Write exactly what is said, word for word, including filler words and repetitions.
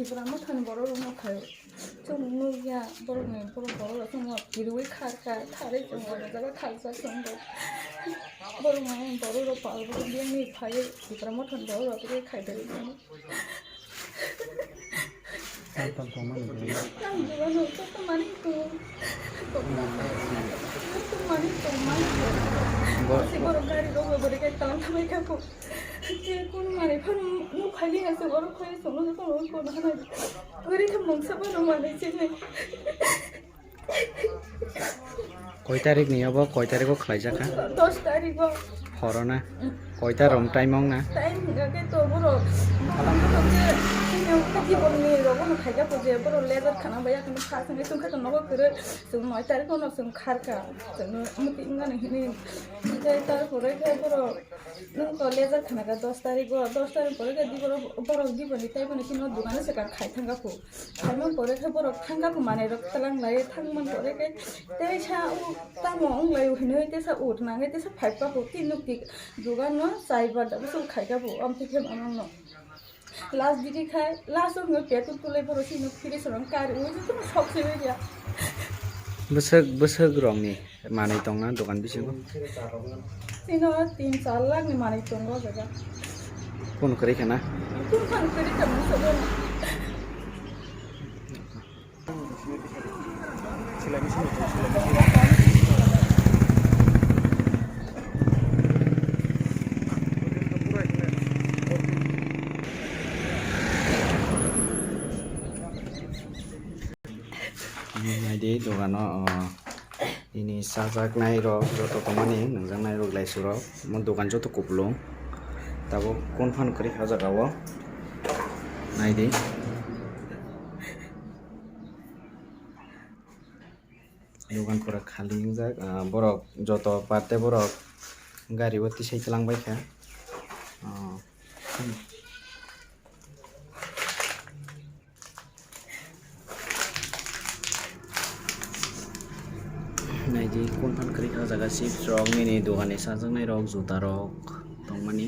Tipra Mothani borok rok no khai chwng nukya, borok ni borok borok rok chwng kirwi kharkha, kharwi chwng o jaga khaljak chwng bo. Borok mai borok rok pal borok biyang ni phai Tipra Mothani borok rok rw khai dai. Tam tam tongmani. Tam dugan no to mani to. To mani to mani. Bo- Si borok gari rok bo rw kai talang thamai kha ko. Che kun mani phano nuk khai li ase borok khai songno to ko na na. Gari kha mungsa borok mani che ne. Koi tarik ni obo, koi tarik o khlai jak kha? Dos tarik o. Horo na? Koi ta rom time ong na? Time hingka khe to borok, borok khe chini o khe jibon ni rok no khaika po je borok lebar khana bai yakni pha songwi tongkha to nogo kwrwi. Chwng noi tarik o no chwng kharka. Chwng no muti wngmani hini. Tei tar pore khe borok nwng to lebar khana kha dos tarik o. Dos tarik pore khe di borok, borok jibon ni tei bono chini o dogan o se kha khai thangka po. Phaima pore khe borok thangka phu manwi rok tlang lai, thangman pore khe teisa u tamo wng lai hinwi teisa ut nangwi teisa phai pa phu, tei nuk tik dugan no chai bar da bwswk khai ka phu, amtwi khe manang no. Last digi khai, last o hwnwi petu tulai borok chini fridge rok kari ui jotono sok se bai ya. Bwswk, bwswk rok ni manwi tongna dogan bisingo? Chini o tin char lakh ni manwi tongo o jaga. Phone kwrwi khana? Phone phano kwrwi kha mungsa bono. Naidi dogano, o, nini chajaknai rok joto tongmani, nungjaknai rok, laisuk rok, omo dogan joto kupulung. Tabuk kun phan kwrwi kha o jaga o, naidi. Dogan pura khali wngjak, ah, borok joto parte borok gari o tisai twlang bai kha. Ah. Naidi kun phan kwrwi kha o jaga, chips rok, nini dogan ni chajaknai rok, juta rok tongmani.